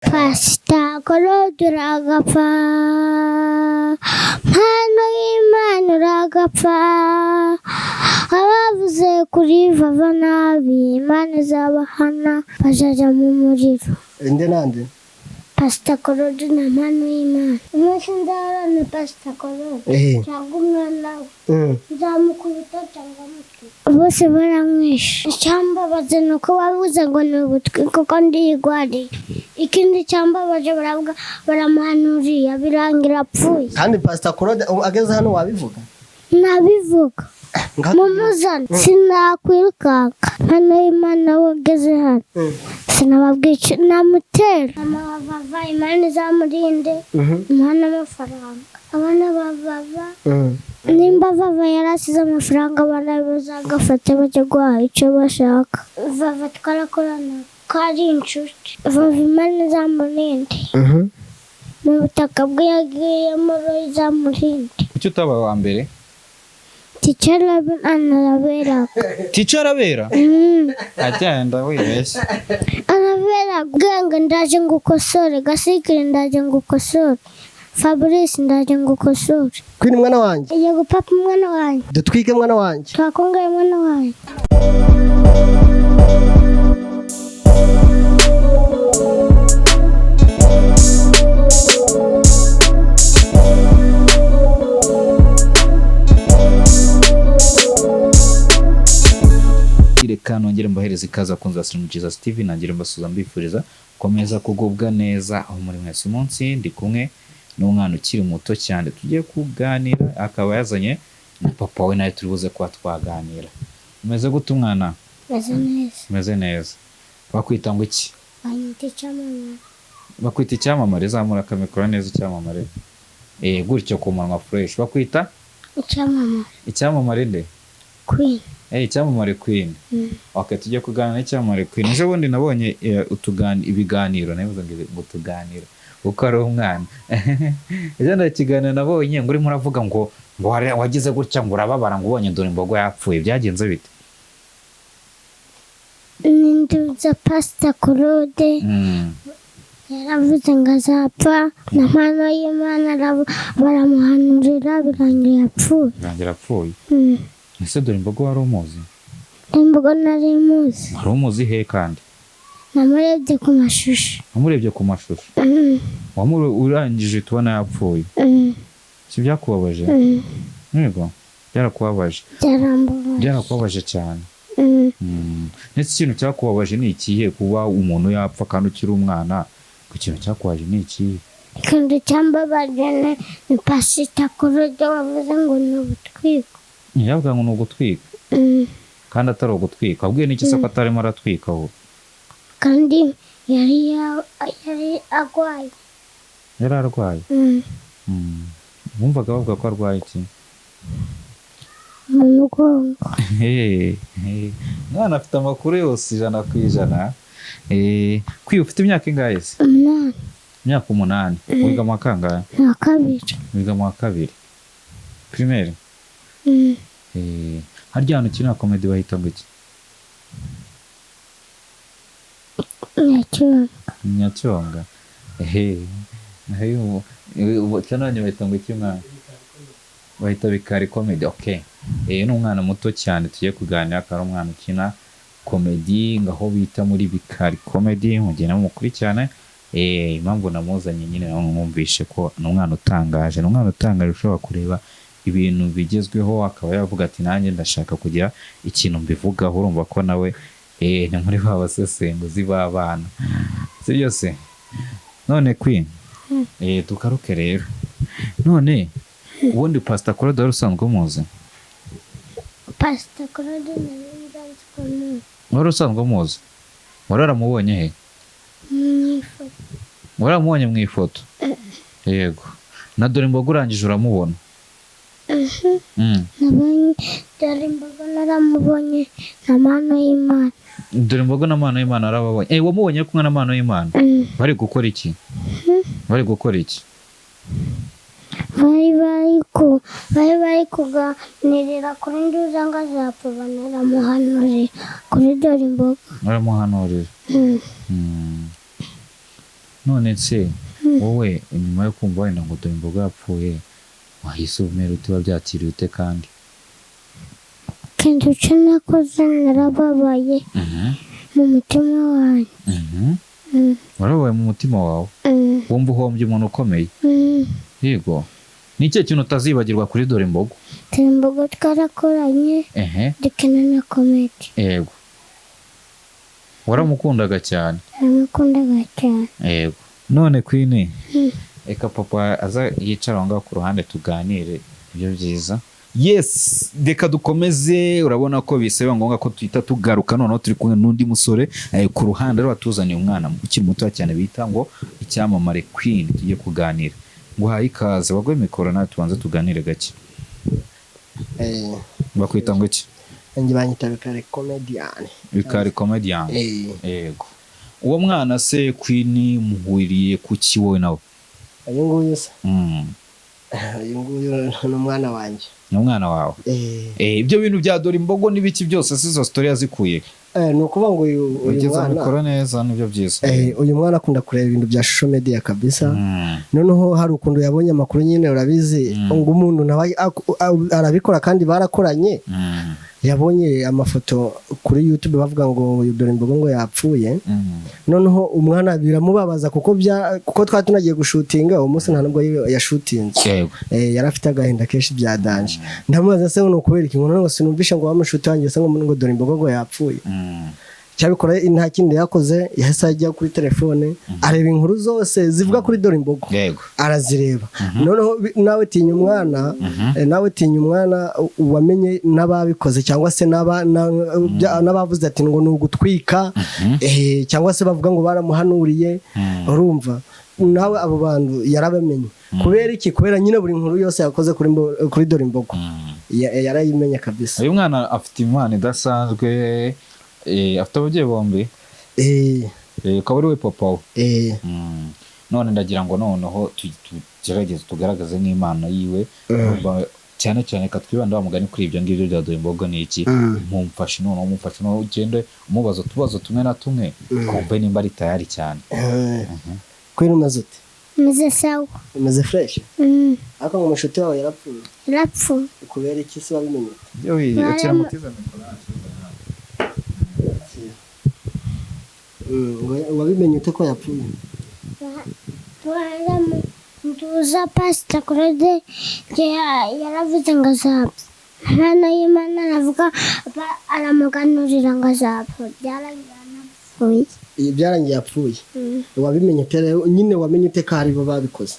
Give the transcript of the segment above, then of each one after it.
Pasita Claude uragapfa, mpano y'Imana uragapfa. Abavuze kuri Vava nabi, Imana izabahana, bazajya mu muriro. Inde nande? Pasita Claude na mpano y'Imana. Umunsi nzahura na Pasita Claude cyangwa umwana we, nzamukubita cyangwa mutwe bose baramwishe. Icyambabaje ni uko bavuze ngo ni ubutwi kuko ndiyigwariye. Ikindi cyambabaje, baravuga baramuhanuriye birangira apfuye. Kandi Pastor Claude ageze hano wabivuga? Nabivuga. Mumuzane, sinakwirukanka. Hano y'Imana we ageze hano, sinababwica, namutera. Mama wa Vava, Imana izamurinde, imuhe amafaranga abana ba Vava. Nimba Vava yarasize amafaranga, abana bazagafate bajya guhaha icyo bashaka. Vava twarakorana ko ari inshuti. Vava, Imana izamurinde mu butaka bwe yagiyemo, izamurinde. Kuki utabaye uwa mbere? Teacher arabera. Teacher arabera? Agenda wibeshye. Arabera. Bwenge, ndaje ngo ukosore. Gasikire, ndaje ngo ukosore. Fabrice, ndaje ngo ukosore. Queen mwana wanjye. Yego papa mwana wanjye. Dutwike mwana wanjye. Twakongaye mwana wanjye. Reka nongere mbahereze ikaze akunze wa Slim Jesus TV, nangire mbasuza mbifuriza komeza kugubwa neza aho muri mwese. Umunsi ndi kumwe n'umwana ukiri muto cyane, tugiye kuganira, akaba yazanye na papa we, nawe turi buze kuba twaganira. Umeze gute umwana? Meze neza. Umeze neza. Bakwita ngo iki? Banyita icyamamare. Bakwita icyamamare. Zamura akamikoro neza, icyamamare, gutyo ku munwa fresh. Bakwita? Icyamamare. Icyamamare nde? Queen. Icyamamare Queen. Okay, tujye kuganira n'icyamamare Queen. Ejo bundi nabonye ibiganiro, nabivuze ngo tuganira kuko ari umwana. Ejo nda ikiganiro nabonye ngo urimo uravuga ngo wagize gutya ngo urababara ngo ubonye dore imbogo yapfuye. Byagenze bite? Ninduza Pasita Claude yaravuze ngo azapfa, na mpano y'Imana baramuhanurira birangira apfuye. Birangira apfuye. Ese dore imbogo wari umuzi? Imbogo nari muzi. Wari umuzi he kandi? Namurebye ku mashusho. Wamurebye ku mashusho? Urangije tubona yapfuye. Si byakubabaje? Yego, byarakubabaje. Byarambabaje. Byarakubabaje cyane. Ndetse ikintu cyakubabaje ni ikihe? Kuba umuntu yapfa kandi ukiri umwana, ku kintu cyakubabaje ni ikihe? Ikintu cyambabaje ni Pasita Claude wavuze ngo ni ubutwiko. Yavuga ngo ni ugutwika? Kandi atari ugutwika. Wabwiye n'iki se ko atarimo aratwika ubu? Kandi yari arwaye. Yari arwaye? Wumvaga bavuga ko arwaye iki? Mu mugongo. Umwana afite amakuru yose 100%. Kwiba ufite imyaka ingahe se? 8. Imyaka 8. Wiga mu wa kangahe? Mu wa 2. Wiga mu wa 2. Primaire? Harya hantu ukina comedy bahita ngo iki? Nyacyonga. Nyacyonga. Cyane bahita ngo iki mwana? Bahita Bikari comedy. Okay. Ni umwana muto cyane tugiye kuganira, akaba ari umwana ukina comedy ngaho bita muri Bikari comedy, mugenda mumukurikirane. Impamvu namuzanye nyine namwumvishe ko ni umwana utangaje, ni umwana utangaje ushobora kureba ibintu bigezweho akaba yavuga ati nanjye ndashaka kugira ikintu mbivugaho. Urumva ko nawe ni muri ba basesenguzi b'abana, si byose? None Queen, tugaruke rero. None ubundi Pastor Claude wari usanzwe umuzi? Pastor Claude nari nsanzwe muzi. Wari usanzwe umuzi? Wari waramubonye he? Mu ifoto. Wari waramubonye mu ifoto? Yego. Na dore imbogo urangije uramubona? Nabonye dore imbogo, naramubonye na mano y'Imana. Dore imbogo na mano y'Imana arababonye. Wamubonye kumwe na mano y'Imana? Bari gukora iki? Bari gukora iki? Bari kuganirira kuri nduza ngo azapfa, banaramuhanurira kuri dore imbogo. Baramuhanurira. None se wowe nyuma yo kumva wenda ngo dore imboga yapfuye, wahise umera ute, wabyakiriye ute kandi? Ikintu cyo nakoze, narababaye mu mutima wanjye. Warababaye mu mutima wawe? Mm. Wumva uhombye umuntu ukomeye? Mm. Yego. Ni ikihe kintu utazibagirwa kuri dore imbogo? Dore imbogo twarakoranye, dukina na comedy. Yego, waramukundaga cyane? Naramukundaga cyane. Yego. None Queen, reka papa aza yicara aho ngaho ku ruhande tuganire, nibyo byiza. Yes, reka dukomeze. Urabona ko bisaba ngombwa ko tuhita tugaruka. Noneho turi kumwe n'undi musore ku ruhande rero watuzaniye umwana ukiri muto cyane bita ngo icyamamare Queen, tugiye kuganira. Nguhaye ikaze, baguhe mikoro nawe tubanze tuganire gake. Bakwita ngo iki? Njye banyita Bikari Comedian. Bikari Comedian. Yego. Uwo mwana se Queen muhuriye ku ki wowe nawe? Uyu nguyu se? Uyu nguyu ni umwana wanjye. Ni umwana wawe? Ibyo bintu bya dore imbogo n'ibiki byose si izo story yazikuye? Ni ukuvuga ngo uyu Ugeze mwana mikoro neza, nibyo byiza. Uyu mwana akunda kureba ibintu bya social media kabisa. Noneho hari ukuntu yabonye amakuru nyine, urabizi, ngo umuntu nawe arabikora kandi barakoranye. Yabonye amafoto kuri YouTube bavuga ngo uyu dore imbogo ngo yapfuye. Noneho umwana biramubabaza kuko twari tunagiye gushutinga uwo munsi, nta nubwo yashutinze. Yari afite agahinda kenshi bya danger. Ndamubaza se ngo ni ukubera iki, ngo noneho sinumvishe ngo wamushuti wanjye se ngo dore imbogo ngo yapfuye. Cyabikora nta kindi yakoze, yahise ajya kuri telefone areba inkuru zose zivuga kuri dore imbogo. Arazireba. Noneho nawe tinya umwana, nawe tinya umwana wamenye n'ababikoze cyangwa se n'abavuze ati ngo ni ugutwika, cyangwa se bavuga ngo baramuhanuriye. Urumva nawe abo bantu yarabamenye. Kubera iki? Kubera nyine buri nkuru yose yakoze kuri dore imbogo yarayimenye kabisa. Uyu mwana afite impano idasanzwe, afite ababyeyi bombi. Ukaba ari we papa we. None ndagira ngo noneho tugerageze tugaragaze nk'impano yiwe. Cyane cyane reka twibande wa mugani kuri ibyo ngibyo bya dore imbogo ni iki. Mumfashe noneho, mumfashe noneho ugende umubaza utubazo tumwe na tumwe, twumve nimba ari tayari cyane. Queen, umeze ute? Meze sawa. Umeze fresh? Mm. Ariko ngo umushuti wawe yarapfuye? Yarapfuye. Kubera iki se wabimenye ute? Akira mikoro. Ngo wabimenye ute ko yapfuye? Ntuza Pasita Claude yaravuze ngo azapfa. Impano y'Imana aravuga, aramuganurira ngo azapfa, byarangiye anapfuye. Ibi byarangiye yapfuye? Mm. Wabimenye ute rero nyine, wamenye ute ko ari bo babikoze?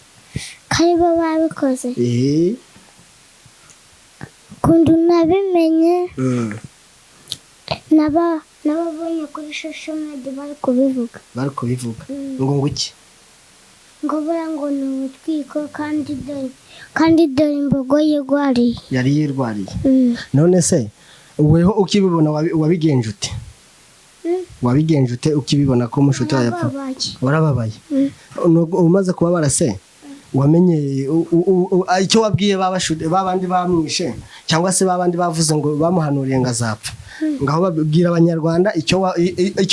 Ko ari bo babikoze? Eh. Ukuntu nabimenye, nababonye kuri social media bari kubivuga. Bari kubivuga ngo iki? Ngo buriya ngo ni ubutwiko, kandi dore imbogo yigwariye. Yari yirwariye? Mm. None se weho ukibibona wabigenje ute? Mm. Wabigenje ute ukibibona ko umushuti wawe yapfuye? Narababaye. Warababaye? Mm. Nubwo umaze kubabara se, wamenye icyo wabwiye babandi bamwishe cyangwa se babandi bavuze ngo bamuhanuriye ngo azapfa? Ngaho babwira abanyarwanda icyo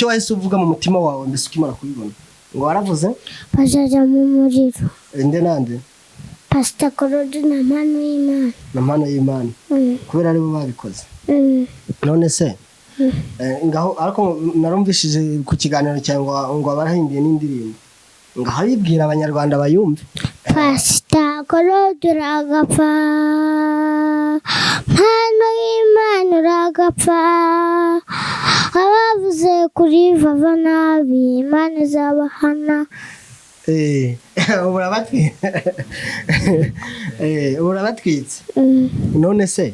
wahise uvuga mu mutima wawe mbese ukimara kubibona, ngo waravuze? Bazajya mu muriro. Inde nande? Pasita Claude na mpano y'Imana. Na mpano y'Imana? Mm. Kubera aribo babikoze? Mm. None se ngaho ariko narumvishije ku kiganiro cyawe ngo barahimbiye n'indirimbo, ngaho yibwira abanyarwanda bayumve. Pasita Claude uragapfa, mpano y'Imana uragapfa, abavuze kuri vava nabi Imana izabahana. Urabatwitse. Mm. None se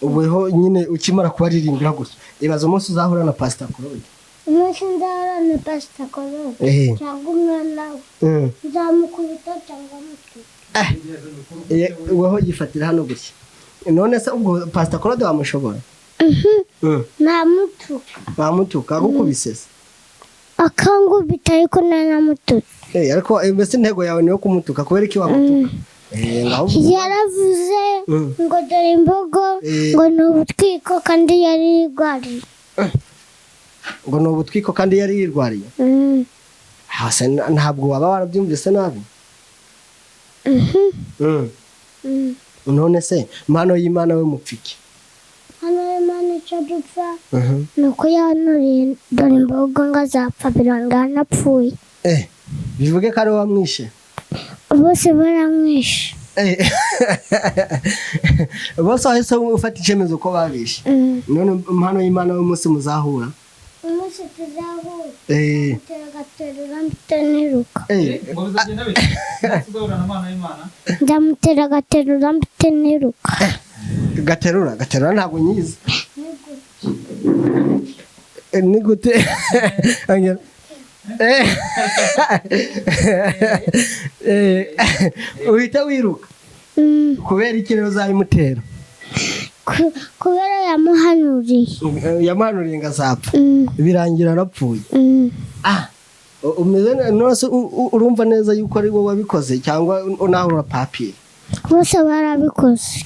ubuho nyine ukimara kubaririmbira gutya, ibaza umunsi uzahura na Pasita Claude. Umunsi nzahura na Pasita Claude cyangwa umwana we, nzamukubita cyangwa mutuka. Weho yifatira hano gutya. None se ubwo Pasita Claude wamushobora? Namutuka. Wamutuka agukubise se? Akangubita, ariko nanamutuka. Ariko mbese intego yawe niyo kumutuka? Kubera iki wamutuka? Ngaho Yaravuze ngo dore imbogo ngo ni ubutwiko kandi yari yirwariye. Ngo ni ubutwiko kandi yari yirwariye? Mm. Hase ntabwo waba warabyumvise nabi. None se Mpano y'Imana we mupfiki? Hano Imana icyo dupfa ni uko yanuriye dore imbogo ngo azapfa, birangira anapfuye. Bivuge ko ari we wamwishe? Bose baramwishe. Bose wahise ufata icyemezo ko babishe? Mm. None Mpano y'Imana we, umunsi muzahura? Umunsi tuzahura, mutera agaterura mbite niruka. Ngo bizagenda bite umunsi uzahura na Mpano y'Imana? Ndamutera agaterura mbite niruka. Gaterura, gaterura ntabwo nyizi. Ni gute? Ongera. Uhita wiruka? Mm. Kubera iki rero uzabimutera? Kubera yamuhanuriye. Yamuhanuriye ngo azapfa? Mm. Birangira arapfuye. Mm. Ah, umeze none se urumva neza yuko ari wowe wabikoze cyangwa nawe urapapira? Bose barabikoze.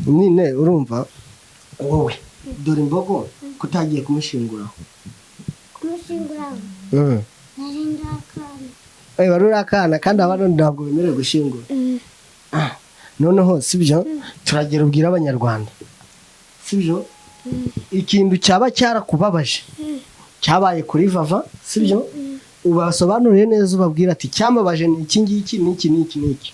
Nyine urumva wowe dore imbogo kutagiye kumushinguraho? Kumushyingura, nari ndakana. Wari uri akana, kandi abana ntabwo bemerewe gushingura. Ah, noneho sibyo, turagera ubwira Abanyarwanda, sibyo, ikintu cyaba cyarakubabaje cyabaye kuri Vava, sibyo, ubasobanurire neza, ubabwira ati cyambabaje ni iki ngiki n'iki n'iki n'iki.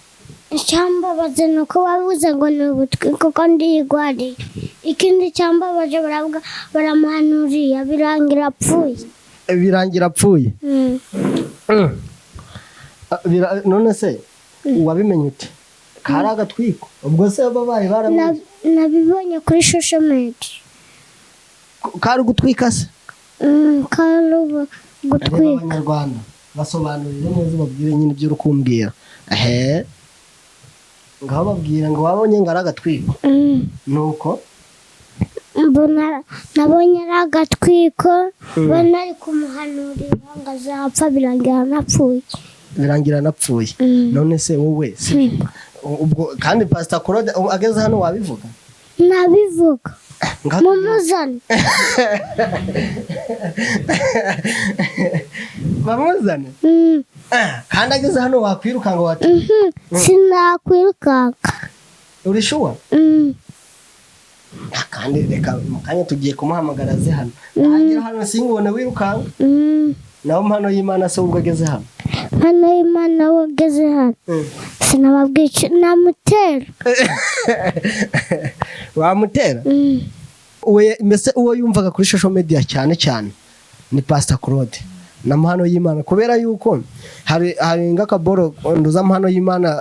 Icyambabaje ni uko bavuze ngo ni ubutwi kuko ndiyigwariye. Ikindi cyambabaje, baravuga baramuhanuriye birangira apfuye. Birangira apfuye. Mm. Ah, none se wabimenye ute kari agatwiko? Ubwo se babaye baramwishe? Nabibonye kuri social media. Kari ugutwika se? Mm, kari Reba, gutwika. Abanyarwanda basobanurire neza, ubabwire nyine ibyo uri kumbwira. Ehe, ngaho babwira ngo wabonye ngo ari agatwiko. Nuko? Mbona nabonye ari agatwiko, mbona ari kumuhanurira ngo azapfa, birangira anapfuye. Birangira anapfuye. None se wowe si ubwo kandi Pastor Claude ageze hano wabivuga? Nabivuga. Ngaho. Mumuzane. Bamuzane? Mm. Ah, kandi ageze hano wakwiruka ngo wati? Mhm. Sinakwirukanka. Uri sure? Mm. Ah, kandi reka mu kanya tugiye kumuhamagara aze hano, nagera hano singubone wirukanka. Naho Mpano y'Imana se ubwo ageze hano? Hano Imana wageze hano, sinababwica, namutera. Wamutera? Mm. We mbese uwo yumvaga kuri social media cyane cyane ni Pastor Claude na Mpano y'Imana, kubera yuko hari ngakaboro nduza Mpano y'Imana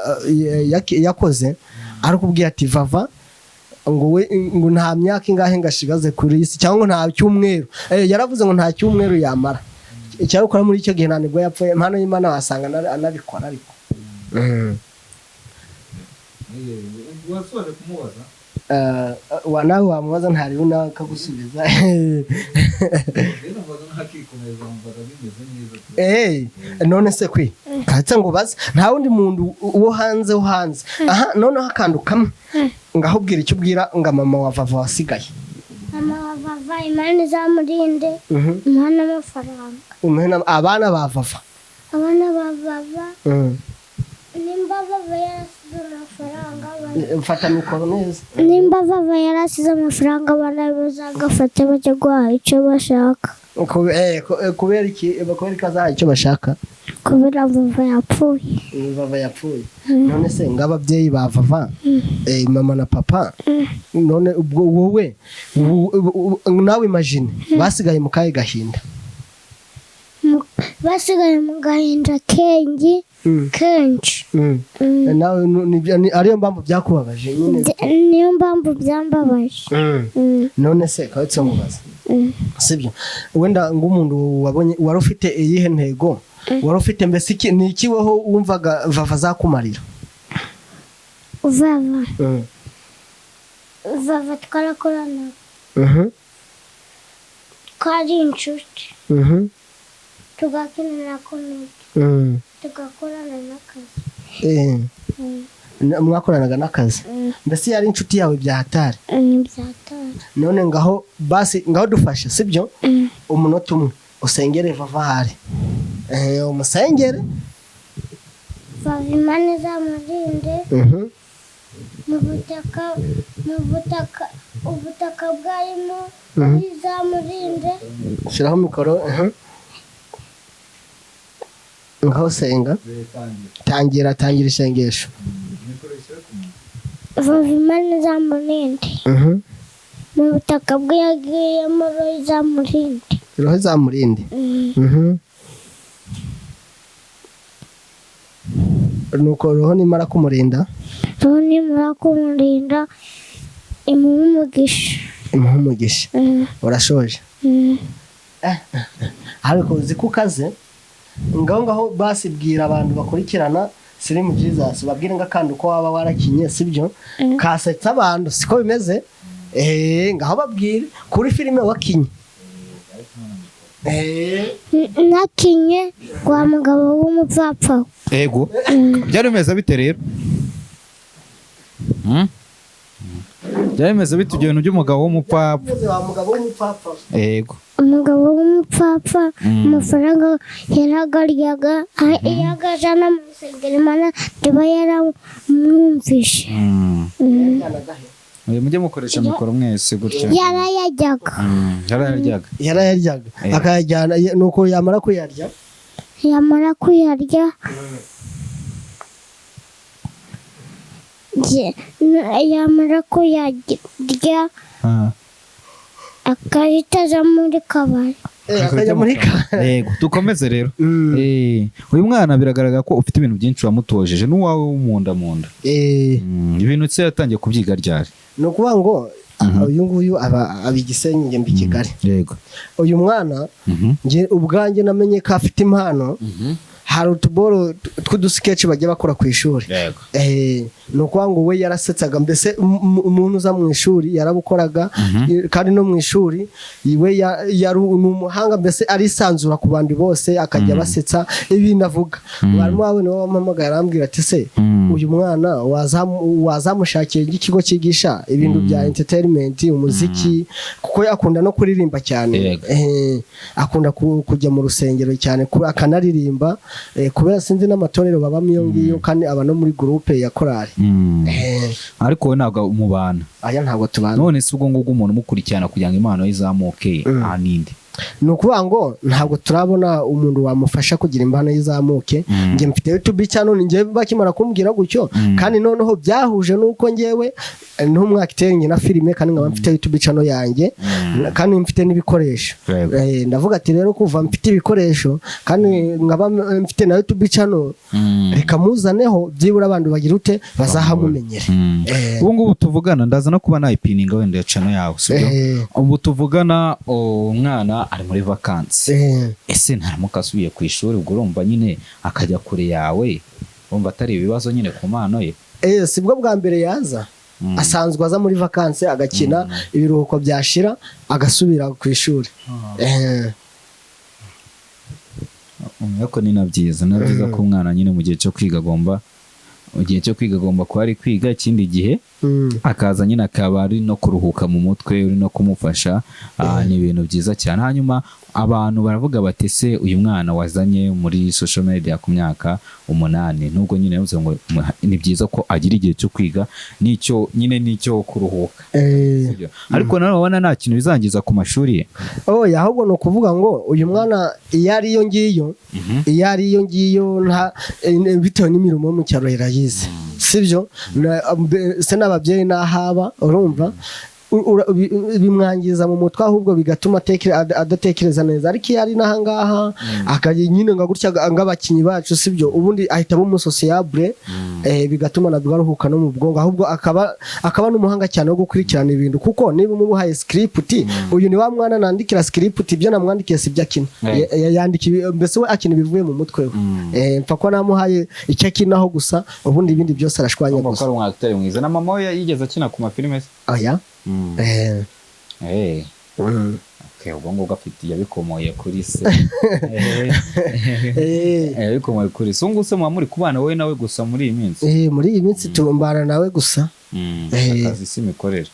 yakoze ari kubwira ati Vava ngo we ngo nta myaka ingahe ngashigaze kuri isi, cyangwa ngo nta cyumweru. Yaravuze ngo nta cyumweru yamara icyabikora muri icyo gihe, nta nibwo yapfuye. Mpano y'Imana wasanga anabikora ariko. Wasoje kumubaza? Nawe wamubaza, ntariwe nawe akagusubiza. Rero numvaga nkakikomeza, numvaga bimeze neza. None se kwi katse ngo baze nta wundi muntu wo hanze aha? Noneho akantu kamwe ngaho, ubwira icyo ubwira nga mama wa Vava wasigaye. Mama wa Vava, Imana izamurinde, imuhe n'amafaranga. Umuhe abana ba Vava. Abana ba Vava, nimba Vava yarasize amafaranga Mfata mikoro neza. Nimba Vava yarasize amafaranga, abana bazagafate bajya guhaha icyo bashaka. Kubera iki? Kubera ko azaha icyo bashaka? Kubera Vava yapfuye. Vava yapfuye. None se ng'ababyeyi ba Vava, mama na papa, none ubwo wowe nawe imagine basigaye mu kahe gahinda? Basigaye mu gahinda kengi kenshi. Nawe ariyo mpamvu byakubabaje nyine? Niyo mpamvu byambabaje. None se kabitse mubaza, sibyo, wenda ng'umuntu wabonye wari ufite iyihe ntego wari ufite mbese? Iki ni iki wowe wumvaga Vava azakumarira? Vava, Vava twarakoranaga, twari inshuti, tugakinana comedy, tugakorana n'akazi. Mwakoranaga n'akazi? Mbese yari inshuti yawe bya hatari? Byatari. None ngaho basi, ngaho dufashe, sibyo, umunota umwe usengere Vava ahari. Umusengere. Vava Imana izamurinde mu butaka, mu butaka, ubutaka bwarimo izamurinde. Shyiraho mikoro. Ngaho senga, tangira, tangira isengesho. Vava Imana izamurinde mu butaka bwe yagiyemo, roho izamurinde. Roho izamurinde. Nuko roho nimara kumurinda, roho nimara kumurinda imuhe umugisha. Imuhe umugisha. Urashoje? Mm. Ariko uzi ko ukaze ngaho ngaho. Basi bwira abantu bakurikirana Sirimu Jesus, babwire ngo akandi uko waba warakinye, sibyo kasetsa abantu, siko bimeze? Ngaho babwire kuri filime wakinye. Nakinye kwa mugabo w'umupfapfa. Ego, byari bimeze bite rero? Byari bimeze bite ibyo bintu by'umugabo w'umupfapfa? Bimeze wa mugabo w'umupfapfa. Ego. Umugabo w'umupfapfa, amafaranga yaragaryaga, iyo agajana mu rusengero Imana ndiba yaramwumvishe. Mujye mukoresha mikoro mwese gutya. Yarayajyaga. Yarayaryaga. Yarayaryaga, akayajyana, nuko yamara kuyarya, yamara kuyarya, yamara kuyarya akahita aja muri kabari. Akajya muri ka Yego, dukomeze rero. Uyu mwana biragaragara ko ufite ibintu byinshi wamutojeje n'uwawe w'umunda munda. Ibintu se yatangiye kubyiga ryari? Ni ukuvuga ngo uyu nguyu aba i Gisenyi, njye mba i Kigali. Uyu mwana, njye ubwanjye namenye ko afite impano, hari utuboro tw'udusketch bajya bakora ku ishuri. Ni ukuvuga ngo we yarasetsaga, mbese umuntu uza mu ishuri yarabukoraga, kandi no mu ishuri we yari ni umuhanga, mbese arisanzura ku bandi bose, akajya abasetsa ibintu avuga. Mwarimu wawe niwe wampamagaye arambwira ati: "Se uyu mwana wazamushakiye ikigo cyigisha ibintu bya entertainment, umuziki?" Kuko akunda no kuririmba cyane. Akunda kujya mu rusengero cyane, akanaririmba, kubera sinzi n'amatorero babamo iyo ngiyo, kandi aba no muri groupe ya korali. Ariko wowe ntabwo umubana? Aya, ntabwo tubana. None se ubwo ngubwo umuntu umukurikirana kugira ngo impano ye izamuke aha ninde? Ni ukuvuga ngo ntabwo turabona umuntu wamufasha kugira impano ye izamuke. Njye mfite YouTube channel, njye bakimara kumbwira gutyo, kandi noneho byahuje nuko njyewe n'umwakiteri njye na filime, kandi nkaba mfite YouTube channel yanjye, kandi mfite n'ibikoresho. Ndavuga ati rero kuva mfite ibikoresho kandi nkaba mfite na YouTube channel, reka muzaneho, byibura abantu bagira ute, bazahamumenyere. Ubu ngubu tuvugana, ndaza no kuba nayipininga wenda ya channel yawe, sibyo? Ubu tuvugana umwana ari muri vakansi. Ese ntaramuka asubiye ku ishuri, ubwo urumva nyine akajya kure yawe, urumva atari ibibazo nyine ku mpano ye? Sibwo bwa mbere yaza. Asanzwe aza muri vakansi agakina, ibiruhuko byashira agasubira ku ishuri. Ariko ni na byiza, ni na byiza ko umwana nyine mu gihe cyo kwiga agomba kuba ari kwiga, ikindi gihe akaza nyine akaba ari no kuruhuka mu mutwe, uri no kumufasha. Ni ibintu byiza cyane. Hanyuma abantu baravuga bati: "Se uyu mwana wazanye muri social media ku myaka 8?" Nubwo nyine yavuze ngo ni byiza ko agira igihe cyo kwiga n'icyo nyine n'icyo kuruhuka. Sibyo? Ariko nanone ubona nta kintu bizangiza ku mashuri ye? Oya, ahubwo ni ukuvuga ngo uyu mwana iyo ari iyo ngiyo, iyo ari iyo ngiyo nta bitewe n'imirimo yo mu cyaro irayizi, sibyo? Se n'ababyeyi n'ahaba, urumva bimwangiza mu mutwe, ahubwo bigatuma adatekereza neza. Ariko iyo ari n'ahangaha akajya nyine nka gutya nk'abakinnyi bacu, sibyo, ubundi ahita aba umusociable, bigatuma nabwo aruhuka no mu bwonko, ahubwo akaba n'umuhanga cyane wo gukurikirana ibintu, kuko niba umuhaye script, uyu ni wa mwana nandikira script, ibyo namwandikiye si byo akina. Yandika mbese we akina ibivuye mu mutwe we. Mpfa ko namuhaye icyo akinaho gusa, ubundi ibindi byose arashwanya Urumva ko gusa. ari umwakiteri mwiza. Na mama we yigeze akina ku mafilime se? Oya. Okay, ubwo ngubwo afite yabikomoye kuri se. Yabikomoye kuri se. Ubu ngubu se muba muri kubana wowe nawe gusa muri iyi minsi? Muri iyi minsi tumbana nawe gusa. Akazi si imikorere?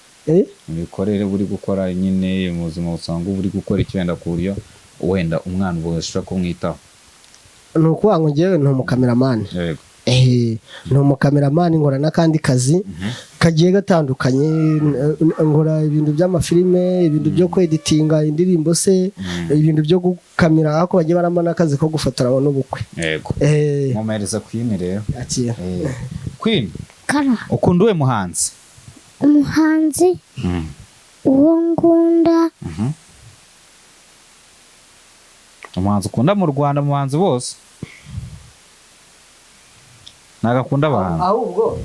Imikorere uri gukora nyine mu buzima busanzwe, uba uri gukora icyo wenda ku buryo wenda umwana ubu ashobora kumwitaho? Ni ukuvuga ngo njyewe ni umukameramani. Yego. Ni umukameramani, nkora n'akandi kazi kagiye gatandukanye. Nkora ibintu by'amafilime, ibintu byo kweditinga indirimbo se, ibintu byo gukamera, ariko bagiye barama n'akazi ko gufotora n'ubukwe. Yego. Mumereza Queen rero. Akira. Queen, Kara. ukunda uwe muhanzi? Umuhanzi uwo ngunda. Umuhanzi ukunda mu Rwanda, umuhanzi bose ntabwo akunda abahanzi. Ahubwo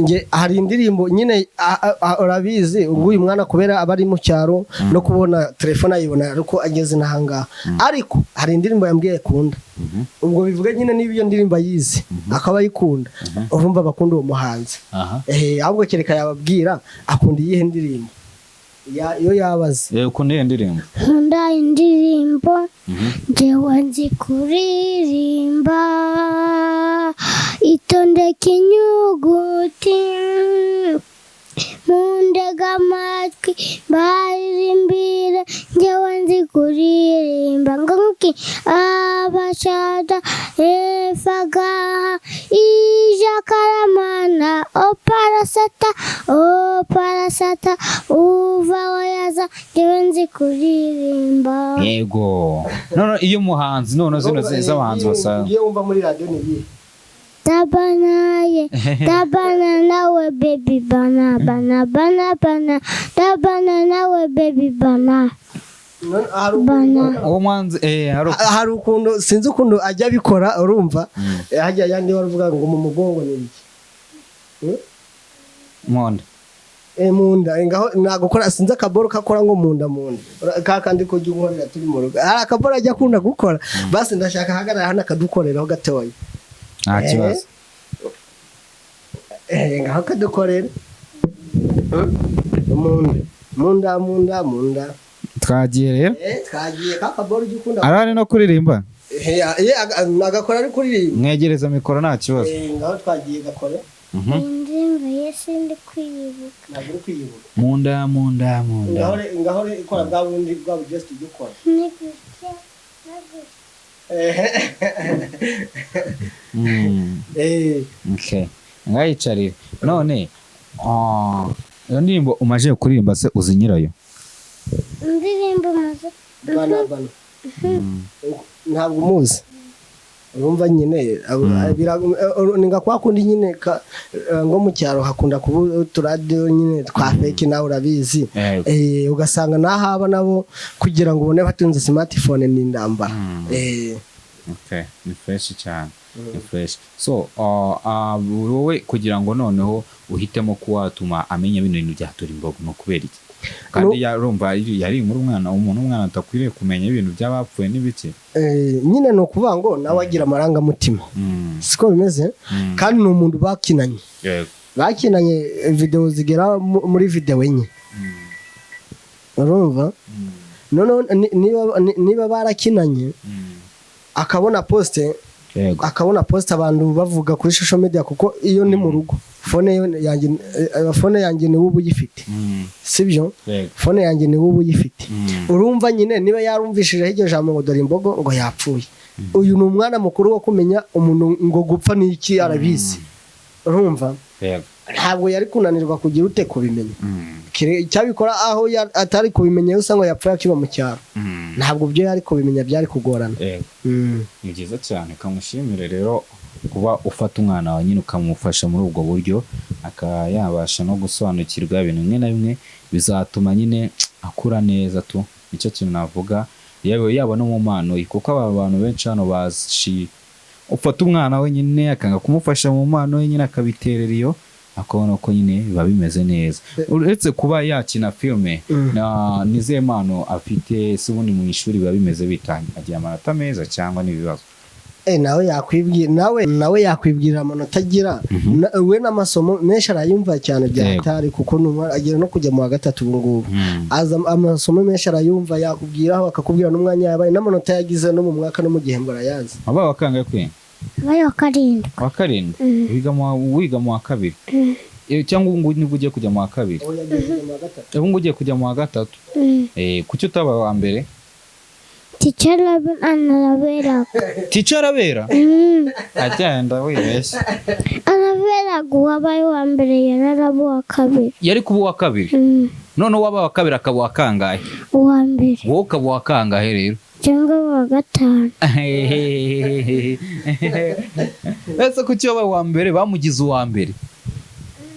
nge hari indirimbo nyine, urabizi ubwo uyu mwana kubera aba ari mu cyaro, no kubona telefone ayibona ariko ageze n'ahangaha, ariko hari indirimbo yambwiye akunda. Ubwo bivuga nyine niba iyo ndirimbo ayizi akaba ayikunda, urumva bakunda uwo muhanzi. Ahubwo kereka yababwira akunda iyihe ndirimbo. Iyo yabaze. Ukunda iyo ndirimbo? Nkunda indirimbo njyewe nzi kuririmba, itondeka inyuguti, mundega amatwi baririmbira, njyewe nzi kuririmba ngo nkuki abashada efagaha ijakaramana oparasata oparasata uva wayaza, njyewe nzi kuririmba. Yego, none iyo muhanzi none zino z'abahanzi basanzwe. Iyo wumva muri radiyo ni iyihe? Tabanaye, tabana nawe baby, bana bana bana bana, tabana nawe baby bana. None hari Bana. Uwo muhanzi hari Hari ukuntu, sinzi ukuntu ajya abikora, urumva hajya yandi waravuga ngo mu mugongo ni iki? Munda. Munda. Ngaho nagukora, sinzi akaboro kakora ngo munda munda. Ka kandi kujya unkorera turi mu rugo, hari akaboro ajya akunda gukora. Basi ndashaka ahagarara hano akadukoreraho gatoya. Nta kibazo. Ngaho kadukorera. Munda munda munda munda. Twagiye rero. Twagiye ka kaboro ujya ukunda. Arari no kuririmba. Agakora ari kuririmba. Mwegereza mikoro, nta kibazo. Ngaho twagiye, gakore. Indirimbo ye sindi kwibuka. Ntabwo uri kwiyibuka? Munda munda munda. Ngaho ngaho ikora bwa bundi bwa bugest ujya ukora. Ni gutya na gutya. Okay, ngayicarire none. Iyo ndirimbo umaze kuririmba se uzi nyirayo? Indirimbo maze Bana bana, ntabwo umuzi. Urumva nyine ni nka kwa kundi nyine ngo mu cyaro hakunda kuba uturadiyo nyine twa fake, nawe urabizi. Yego. Ugasanga n'ahaba nabo kugira ngo ubone batunze smartphone ni indambara. Okay, ni fresh cyane, ni fresh. So wowe kugira ngo noneho uhitemo kuba watuma amenya bino bintu bya Turimbogo ni ukubera iki? Kandi yarumva yari inkuru umwana, umuntu umwana atakwiriye kumenya ibintu by'abapfuye n'ibiki. Nyine ni ukuvuga ngo nawe agira amarangamutima, siko bimeze? Kandi ni umuntu bakinanye. Bakinanye videwo zigera muri videwo 4, urumva? Noneho niba barakinanye, akabona post, akabona post abantu bavuga kuri social media, kuko iyo ni mu rugo phone yanjye, phone yanjye ni wowe uyifite, sibyo? Yego. Phone yanjye ni wowe uyifite. Urumva nyine niba yarumvishijeho iryo jambo ngo dore imbogo ngo yapfuye, uyu ni umwana mukuru wo kumenya umuntu ngo gupfa ni iki, arabizi, urumva? Yego. Ntabwo yari kunanirwa kugira ute kubimenya. Icyabikora aho atari kubimenya, usanga yapfuye akiba mu cyaro, ntabwo byo yari kubimenya, byari kugorana. Yego. Ni byiza cyane, kamushimire rero kuba ufata umwana wawe nyine ukamufasha muri ubwo buryo, akaba yabasha no gusobanukirwa ibintu bimwe na bimwe bizatuma nyine akura neza tu. Nicyo kintu navuga, yaba no mu mpano ye, kuko aba bantu benshi hano bazi ufata umwana we nyine akanga kumufasha mu mpano ye, nyine akabiterera iyo akabona ko nyine biba bimeze neza. Uretse kuba yakina filime, na nizihe mpano afite se? Ubundi mu ishuri biba bimeze bitanye, agira amanota meza cyangwa n'ibibazo? Nawe yakwibwira, nawe yakwibwira amanota agira. We n'amasomo menshi arayumva cyane bya hatari, kuko ni umwana agera no kujya mu wa gatatu ubu ngubu. Aza amasomo menshi arayumva, yakubwiraho akakubwira n'umwanya yabaye n'amanota yagize no mu mwaka no mu gihembwe arayazi. Wabaye wa kangahe kwe? Abaye wa karindwi. Wa karindwi? Wiga mu wa kabiri? Cyangwa ubu ngubu nibwo ugiye kujya mu wa kabiri? Aho yagiye kujya mu wa gatatu. Ubu ngubu ugiye kujya mu wa gatatu? Kuki utabaye wa mbere? Teacher araberaga. Teacher arabera? Mm. Agenda wibeshye. Araberaga, uwabaye uwa mbere yararaba uwa kabiri. Yari kuba uwa kabiri? Mm. None uwabaye uwa kabiri akaba uwa kangahe? Uwa mbere. Wowe ukaba uwa kangahe rero? Cyangwa uwa gatanu. Ese kuki wabaye uwa mbere bamugize uwa mbere?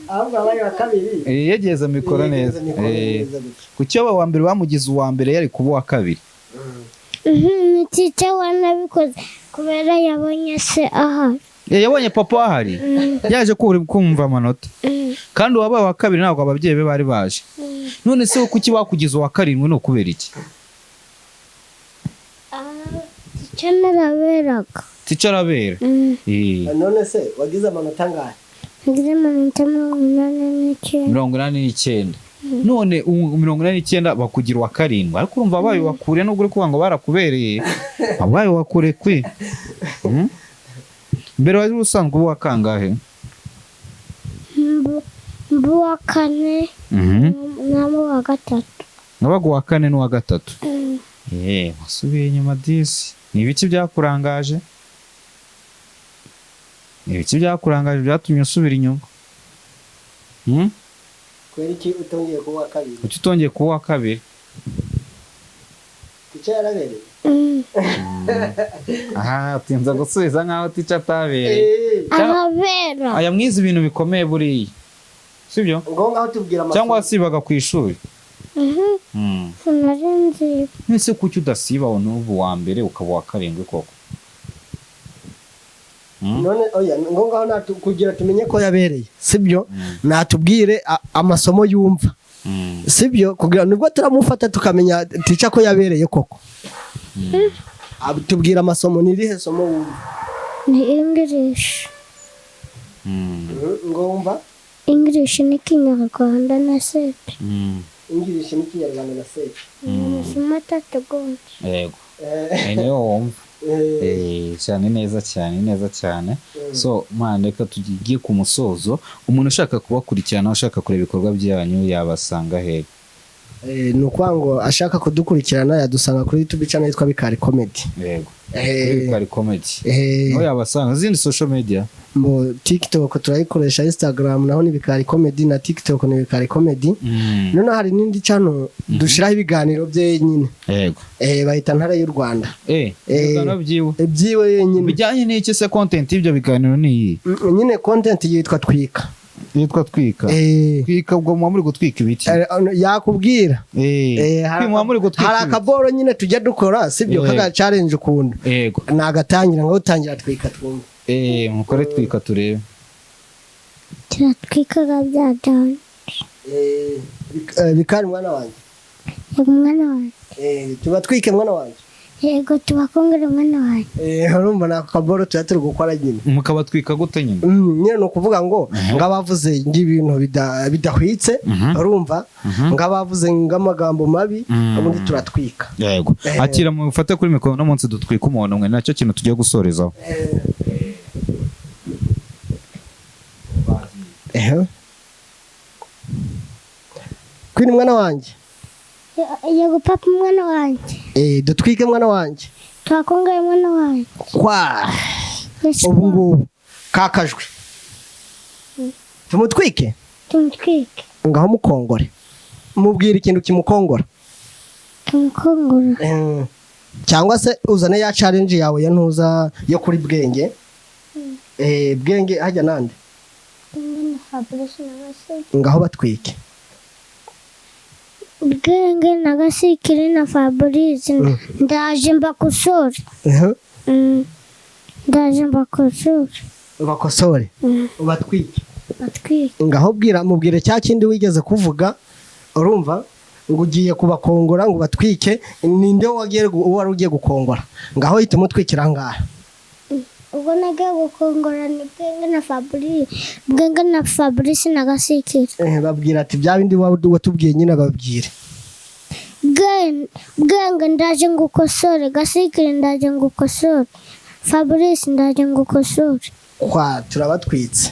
Ahubwo abaye wa kabiri. Yegereza mikoro neza. Yegereza mikoro neza gutya. Kuki wabaye uwa mbere bamugize uwa mbere yari kuba uwa kabiri? Ni teacher wanabikoze kubera yabonye se ahari. Yabonye papa ahari, yaje kumva amanota. Kandi uwabaye uwa kabiri ntabwo ababyeyi be bari baje. None se kuki bakugize uwa karindwi, ni ukubera iki? Teacher naraberaga. Teacher arabera? Mm. None se wagize amanota angahe? Ngize amanota 89. 89. None 89 bakugira uwa karindwi, ariko urumva wabaye uwa kure, nubwo uri kuvuga ngo barakubereye, wabaye uwa kure kwe. Mbere wari usanzwe uba uwa kangahe? Mbu uwa kane n'abo uwa gatatu. Wabaga uwa kane n'uwa gatatu? Mm. Wasubiye inyuma disi. Ni ibiki byakurangaje? Ni ibiki byakurangaje byatumye usubira inyuma? Kubera iki utongeye kuba uwa kabiri? Kuki utongeye kuba uwa kabiri? Teacher yarabereye. Mm. Aha utinze gusubiza nkaho teacher atabereye. Arabera. Aya mwize ibintu bikomeye buriya, sibyo? Ngo ngaho tubwira amasomo. Cyangwa wasibaga ku ishuri? Mhm. Sinari nzi. Ese kuki udasiba n'ubu wa mbere ukaba uwa karindwi koko? None oya, ngo ngaho kugira tumenye ko yabereye, sibyo? Natubwire amasomo yumva, sibyo? Kugira nibwo turamufata tukamenya teacher ko yabereye koko. Tubwira amasomo, ni irihe somo wumva? Ni English. Ngo wumva? English n'Ikinyarwanda na SEP. English n'Ikinyarwanda na SEP. Ni amasomo atatu rwose. Yego. Niyo wumva? Cyane, neza cyane, neza cyane. So man, reka tugiye ku musozo. Umuntu ushaka kubakurikirana, ushaka kureba ibikorwa byanyu, yabasanga he? Ni ukuvuga ngo ashaka kudukurikirana yadusanga kuri YouTube channel yitwa Bikari Comedy. Yego, kuri Bikari Comedy niho yabasanga. Izindi social media? Mu TikTok turayikoresha, Instagram naho ni Bikari Comedy, na TikTok ni Bikari Comedy. Noneho hari n'indi channel dushyiraho ibiganiro bye nyine. Bahita Ntare y'u Rwanda. Ibiganiro byiwe? Ibyiwe yenyine. Bijyanye n'iki se? Content y'ibyo biganiro ni iyi? Nyine content yitwa Twika. Yitwa Twika? Twika, ubwo muba muri gutwika ibiki? Yakubwira. Muba muri gutwika Hari ibiki? akaboro nyine tujya dukora, sibyo? Kaga challenge ukuntu. Nagatangira ngo utangira twika twumve. Mukore twika turebe. Turatwikaga byajyanye. Bikari mwana wanjye. Yego mwana wanjye. Tubatwike mwana wanjye. Yego, tubakongere mwana wanjye. Urumva ni ako kaboro tuba turi gukora nyine. Mukabatwika gute nyine? Nyine ni ukuvuga ngo ng'abavuze ng'ibintu bidahwitse, urumva, ng'abavuze ng'amagambo mabi, ubundi turatwika. Yego. Akira mufate kuri mikoro, uno munsi dutwika umuntu umwe, nacyo kintu tugiye gusorezaho. Ehe. Queen mwana wanjye. Yego papa mwana wanjye. Dutwike mwana wanjye. Tubakongere mwana wanjye. Kwa Yes, ubu ngubu kakajwe tumutwike. Tumutwike. Ngaho mukongore, mubwira ikintu kimukongora. Tumukongora. Cyangwa se uzane ya challenge yawe ya ntuza yo kuri Bwenge. Bwenge hajya nande? Bwenge na Fabrice na Gasikiri. Ngaho batwike. Bwenge na Gasikiri na Fabrice, ndaje mbakosore. Ndaje mbakosore. Ubakosore? Ubatwike. Batwike. Ngaho bwira, mubwire cya kindi wigeze kuvuga, urumva, ngo ugiye kubakongora ngo batwike. Ninde wagiye wari ugiye gukongora? Ngaho hita umutwikira ngaha. Ubwo nagiye gukongora ni Bwenge na Fabrice, Bwenge na Fabrice na Gasikiri. Babwira ati bya bindi watubwiye nyine, babwire. Bwenge ndaje ngukosore, Gasikiri ndaje ngukosore, Fabrice ndaje ngukosore. Kwa turabatwitse.